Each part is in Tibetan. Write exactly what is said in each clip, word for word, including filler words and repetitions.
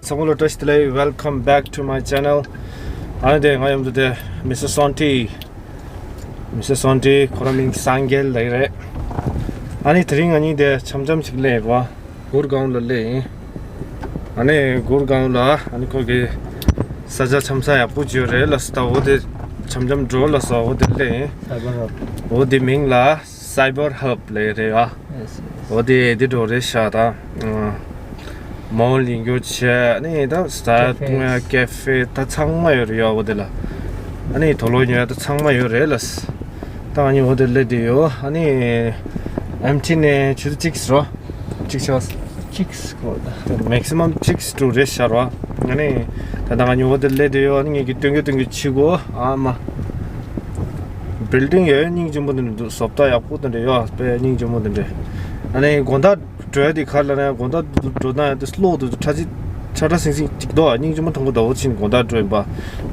ཚང་མ་ལ་བཀྲ་ཤིས་བདེ་ལེགས། Welcome back to my channel. ཨ་ནི་དེ་ང་ཡོང་དུས་དེ་Mister Santi། Mister Santi ཁོ་རང་མིང་སངས་རྒྱས་ལབ་ཀྱི་རེད། ཨ་ནི་དེ་རིང་ང་གཉིས་དེ་འཆམ་འཆམ་ཞིག་སླེབས་ཡོད་པ། གུར་གའོན་ལ་སླེབས་ཡིན། ཨ་ནི་གུར་གའོན་ལ་ཨ་ནི་ཁོ་གི་ས་ཆ་འཆམ་ས་ཡག་པོ་ཅིག་ཡོད་རེད་ལབ་སོང་། ད་འོ་དེ་འཆམ་འཆམ་འགྲོ་ལབ་སོང་། འོ་དེ་སླེབས་ཡིན། Cyber Hub། འོ་དེ་མིང་ལ་Cyber Hub ལབ་ཀྱི་རེད་ཨ། Yes, yes. འོ་དེ་དེ་འགྲོ་རེད་ཤག་ད། མོལ་ཡིན་རྒྱུ་བྱས་ཨ་ནི་ད་ས་Cafes. ཀེ་ཧྥེ་ད་ཚང་མ་ཡོད་རེད་ཡ། འོ་དེ་ལ་ཨ་ནི་དུག་ལོག་ཉོ་ཡ་ད་ཚང་མ་ཡོད་རེད་ལ། ད་ང་གཉིས་འོ་དེ་སླེབས་བསྡད་ཡོད། ཨ་ནི་ཨེམ་ཊི་ནས་ཆུ་ཚོད་གཅིག་རོ། གཅིག་བྱས། གཅིག་སྐོར་ད། Maximum གཅིག་ཏུ་རེད་ཤག་རོ། ཨ་ནི་ད་ད་ང་གཉིས་འོ་དེ་སླེབས་བསྡད་ཡོད། ཨ་ནི་ངེད་ཀྱི་སྟོན་གྱི་སྟོན་གྱི་ཕྱི་གོ་ཨ་མ། བིལ་ཌིང་ཡོད་སྙིང་རྗེ་མོ་དེ་འདྲ་འདུག་བཟོ་ལྟ་ཡག་པོ་དེ་འདྲ་ཡོད་དཔེ་སྙིང་རྗེ་མོ་དེ་འདྲ། ཨ་ནི་དགོང་དག་འགྲོ་ཡ་དེ་ག་ལ་ནས་དགོང་དག་འགྲོ་ན་ཡང་དེ་སློག་འདུག་ཁྲ་ཆི་ཁྲ་ཁྲ་སིང་སིང་ཅིག་འདུག་སྙིང་རྗེ་མོ་མཐོང་གི་འདུག་འོ་ཕྱིན་དགོང་དག་འགྲོ་ཡིན་པ།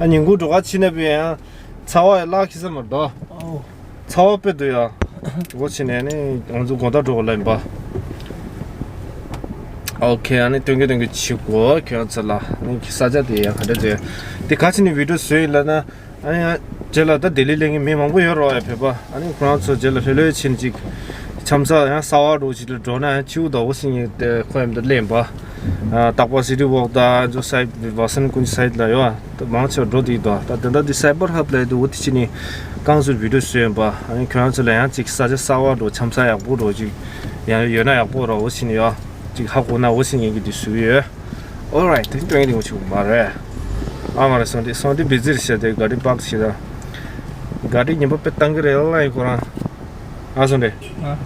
ཨ་ཉིན་གུང་འགྲོ་ག་ཕྱིན་ན་པས་ཡང་ཚ་བ་ཡང་བརླག་ཁི་ས་མ་འདུག་ཨོ། ཚ་བ་དཔེ་འདུག་ཡ། འོ་ཕྱིན་ནས་ནི་ང་ཚོ་དགོང་དག་འགྲོ་ག་ལ་ཡིན་པ། ཨོ་ཁེ། ཨ་ནི་སྟོན་གྱི་སྟོན་གྱི་ཕྱི་གོ་ཁྱོད་ཚོ་ལ་ནི་ས་ཆ་དེ་ཡ་ག་འདྲ་འདུག་དེ་ག་ཕྱིན་ནས་བི་ཌིའོ་བཟོས་ཡིན་ལབ་ན། ཨ་ནི་ཡང་རྗེས་ལ་ད་ལྡི་ལི་སླེབས་མཁན་མི་མང་པོ་ཡོད་རེད་ཡ་བོད་པ། ཨ་ནི་ཁོ་རང་ཚོ་རྗེས་ལ་ལྷོད་ལྷོད་ཕྱིན་ཅིག་འཆམ་ས་ཡང་གསར་པ་འདྲ་ཅིག་ལ་འགྲོ་ན་ཡང་ཕྱིའུ་ད་འོ་ཕྱིན་ཡིན་ཏེ་ཁོ་ཡང་འདི་སླེབས་པ། ཨ་སྟག་པ་སི་ཊི་ཝོག་དང་ཨ་ཚོ་སའི་ཌི་ཝ་སན་ཀུན་སའི་ཌི་ལ་ཡོད་ཨ། ད་མང་ཆེ་བ་འགྲོ་དེ་ཡིན་དོ། ད་དེ་འདྲ་འདི་Cyber Hub ལ་ཡོད་དུ་འོ་དེ་ཕྱིན་ནས་རྐང་ཚོར་བི་ཌིའོ་བཟོས་ཡིན་པ། ཨ་ནི་ཁྱོད་རང་ཚོ་ལ་ཡང་ཅིག་ས་ཆ་གསར་པ་འདྲ་འཆམ་ས་ཡག་པོ་འདྲ་ཅིག་ཡང་ཡོད་ན་ཡག་པོ་རེད་འོ་ཕྱིན་ནས་ཡོད། ཅིག་ཧ་གོ་ན་འོ་ཕྱིན་ངེད་ཀྱིས་འདི་བཟོས་ཡོད། Alright, དེ་སྟོན་གྱི་འདུག་ཆུ་མ་རེད། ཨ་མ་རེད། སོང་དེ་སོང་དེ་བི་ཛི་རེད་ཤག་དེ་ག་རི་པག་ཞིག་ད། ག་རི་ཉིན་པ་དཔེ་བཏང་གི་རེད་ལ་ཡིན་ཁོ་རང་། ཨ་སོང་དེ། ཨ།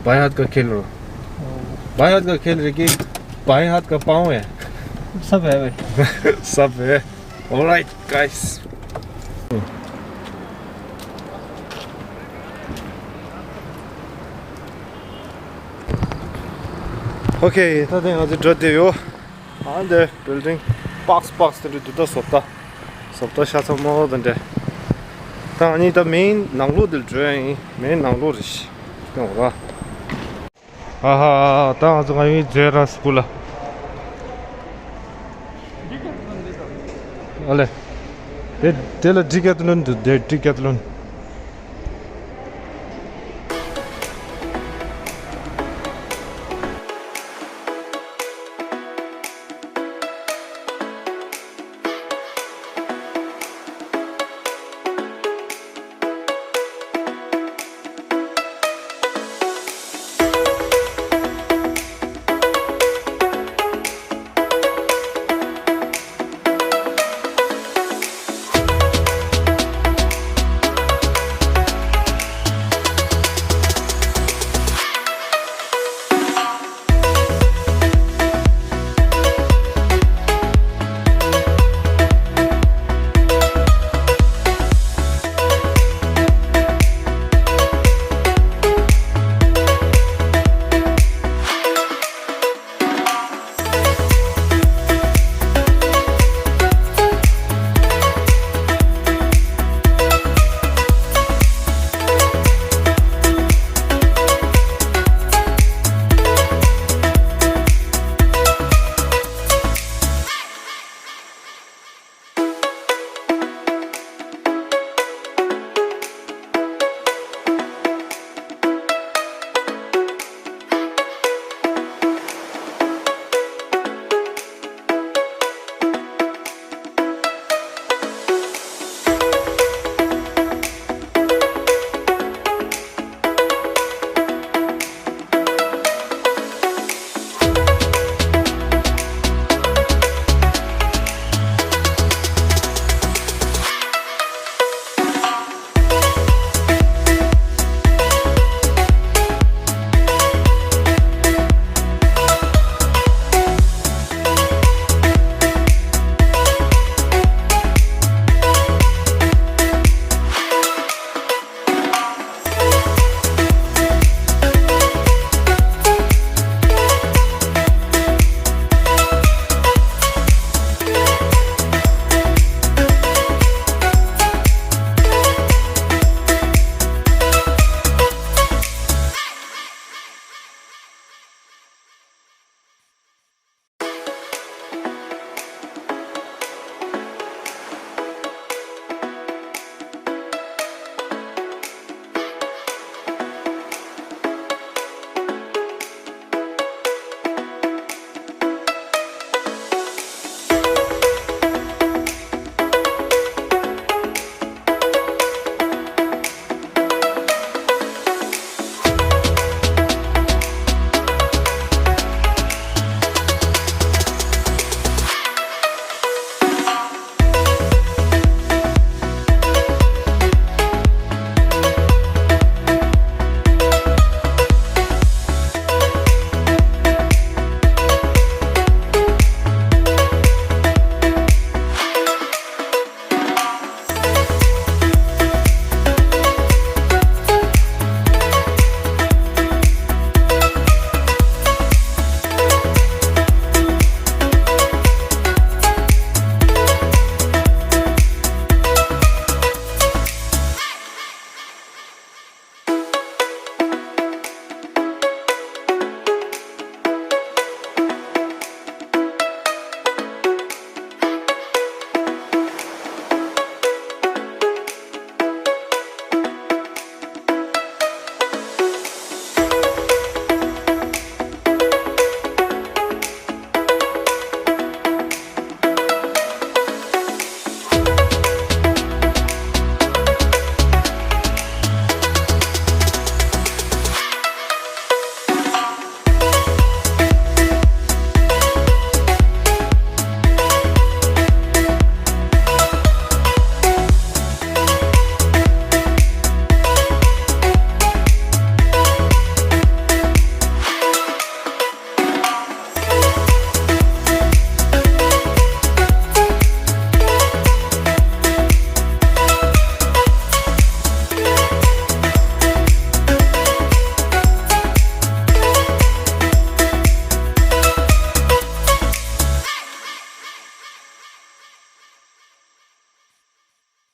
बाएं हाथ का खेल रो। बाएं हाथ का खेल रे कि बाएं हाथ का पाँव है। सब है भाई। सब है। Alright, guys. Okay, ད་དེ་ང་ཚོ་འགྲོ་བསྡད་ཡོད། ཨ་འདི་བིལ་ཌིང་པགས་པགས་དེ་འདྲ་འདུག་ད་བཟོ་ལྟ། བཟོ་ལྟ་ཤ་ཚ་མོ་དེ་འདྲ། ད་ང་གཉིས་ད་མེན་ནང་ལོགས་འདིར་འགྲོ་ཡ་ཡིན། མེན་ནང་ལོགས་རེད་ཤག་ཡོང་ར། ཨ་ཧ། ད་ང་ཚོ་ང་ཡི་ཛེ་ར་སི་པུ་ལ། ཨ་ལེ། དེ་དེ་ལ་ཌི་ཀེ་ཐི་ལོན་འདུག་དེ་ཌི་ཀེ་ཐི་ལོན།